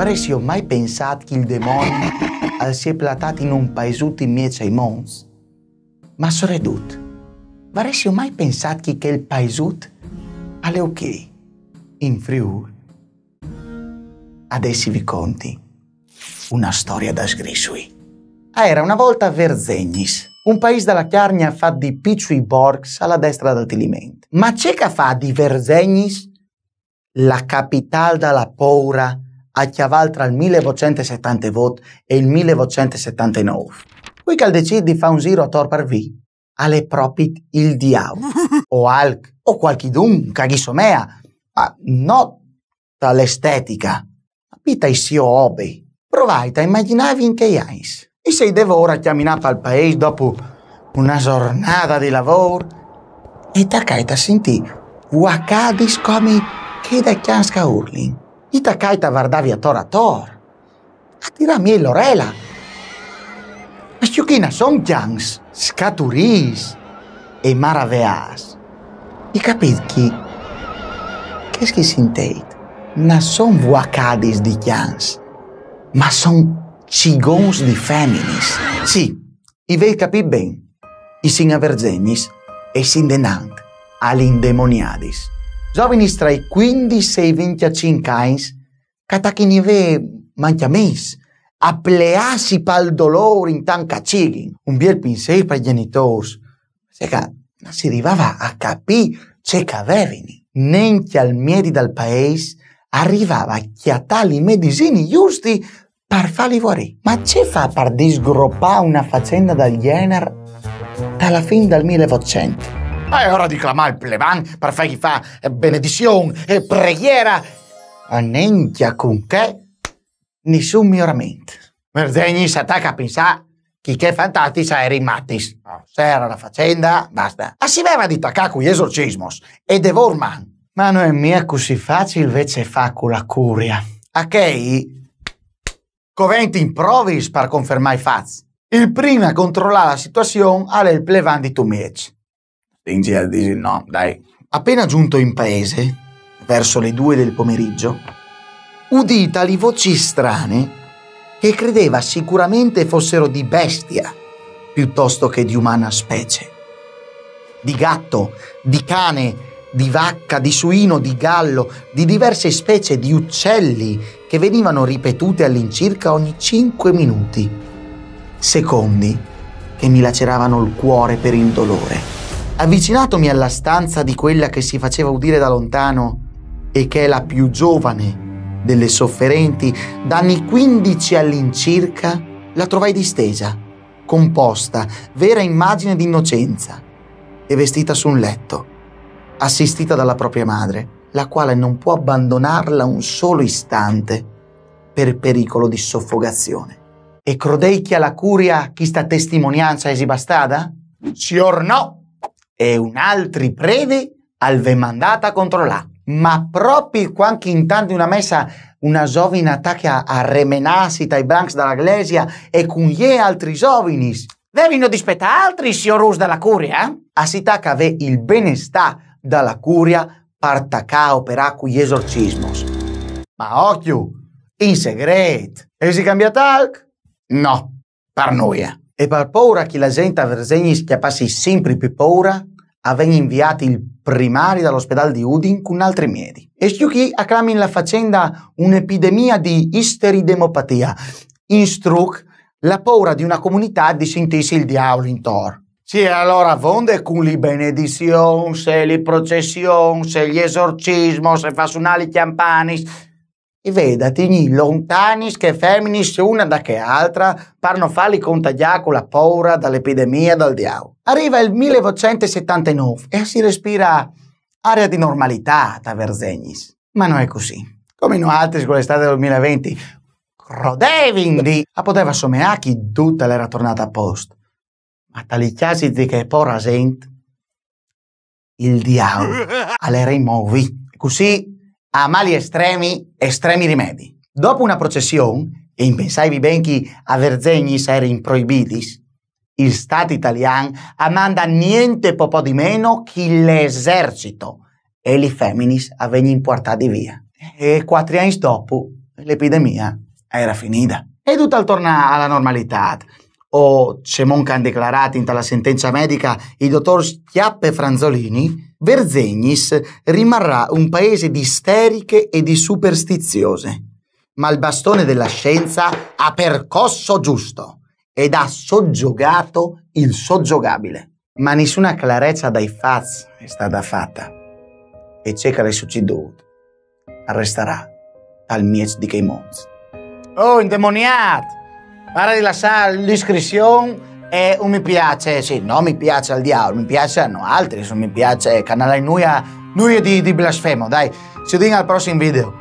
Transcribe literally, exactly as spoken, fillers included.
Varessio mai pensât che il demoni al si è platât in un paisut in mieç ai monts? Ma soredut, varessio mai pensât che chel paisut al è ok in Friûl? Adès vi conti una storia da sgrisui. A era una volta a Verzegnis, un paîs da la Cjargna fat di piçui borcs a la destra dal Tiliment. Ma ce che a fa di Verzegnis la capitâl da la poura a cjaval tra il mil votcent e setantevot e il mil votcent e setantenûf? Cui che al decît di fâ un zîr ator par vî al è propit il diaul, o alc, o cualchidun che ghi somea, ma no ta l'estetica, ma pi tai siô obi. Provait a imagjinâvi in chei agns. I sei devôr a cjaminâ pal paîs dopo una zornada di lavôr e tacait a sintî vuacadis come chê dai cjans che a urlin. I tacait a vardâvi ator ator, a tirâ miei l'orela. Ma sciuchì, na son cjans scaturîts e maraveâts. I capît chi, chês che i sinteit na son vuacadis di cjans, ma son cigons di feminis. Sì, i vês capît ben, i sin a Verzegnis e i sin denant a li indemoniadis. Zovinis tra i cuindis e i vincjacinc agns che a tachin a vê mancjaments, a pleâsi pal dolôr intant che a cighin. Un biel pinsîr pai gjenitôrs, parcè che no si rivava a capî ce che a vevin. Gnente al miedi dal paîs al rivava a cjatâ li medisinis justis par fâli vuarî. Ma ce fâ par disgropâ una facenda dal gjenar ta la fin dal mil votcent? A è ora di clamâ il plevan par fâi fâ, eh, benedizion e preghiera. A gnente, cun chê, nissun miorament. Verzegnis a taca a pinsâ che chei fantastis a erin matis. Se era la facenda, basta. A si veva di tacâ cui esorcismos e devôr man. Ma no è mia cussì facil vê ce fâ cu la curia. A chei coventin provis par confermâ i fats. Il prin a controlâ la situazion al è il plevan di Tumieç. Stin zît, disi no, dai. Appena giunto in paese, verso le due del pomeriggio, udì tali voci strane che credeva sicuramente fossero di bestia piuttosto che di umana specie. Di gatto, di cane, di vacca, di suino, di gallo, di diverse specie di uccelli che venivano ripetute all'incirca ogni cinque minuti. Secondi che mi laceravano il cuore per il dolore. Avvicinatomi alla stanza di quella che si faceva udire da lontano e che è la più giovane delle sofferenti, d'anni quindici all'incirca, la trovai distesa, composta, vera immagine di innocenza, e vestita su un letto, assistita dalla propria madre, la quale non può abbandonarla un solo istante per pericolo di soffocazione. E crodei che a la curia chista testimonianza esi bastada? Siôr no! E un altri predi al v'è mandât a controlâ. Ma propit cuant che intant di una messa una zovina a taca a remenâsi tai brancs da la glesia e cun jê altris zovinis, vevino di spietâ altris siôrs da la curia? A si taca a vê il benestâ da la curia par tacâ a operâ cui esorcismos. Ma ocjo, in segret. Esi cambiât alc? No, par nuia. E par poura che la zent a Verzegnis cjapassi simpri pi poura, a ven inviât il primari da l'ospedâl di Udin cun altri miedi. E sciuchì a clamin la facenda un'epidemia di isteridemopatìa. In struc, la poura di una comunitât di sintîsi il diaul intor. Sì, e alora vonde cun li benedizions e li procezions e gli esorcismos e fâ sunâ li cjampanis. I vê da tignî lontanis chê feminis una da chê altra par no fâli contagjâ cu la poura da l'epidemia dal diaul. A riva il mil votcent e setantenûf e a si respira aria di normalitât a Verzegnis. Ma no è cussì. Come nualtris cu l'estât dal dumilaventi crodevin di... A podeva someâ che dut al era tornât a post. Ma ta li cjasis di chê pôra zent il diaul al era in movi. Cussì, a mali estremi, estremi rimedi. Dopo una procession, e impensaivi ben che a Verzegnis a erin proibidis, il Stât italian a manda gnente po po di meno che l'esercito e li feminis a vegnin puartadis via. E cuatri agns dopo, l'epidemia a era finida. E dut al torna a la normalitât. O, cemût che a àn declarât inta la sentença medica i dotôrs Chiappe e Franzolini, Verzegnis rimarrà un paese di isteriche e di superstiziose. Ma il bastone della scienza ha percosso giusto ed ha soggiogato il soggiogabile. Ma nissuna clareça dai fats è stata fatta. E ce che al è sucedût al restarà tal mieç di chei monts. Oh, indemoniât! Para di lassâ la iscrizion e un mi piace, sì, no mi piace al diaul, mi piace a noaltris, un mi piace, canalai nuia, nuia di, di blasfemo, dai. Ci vedìn al prossim video.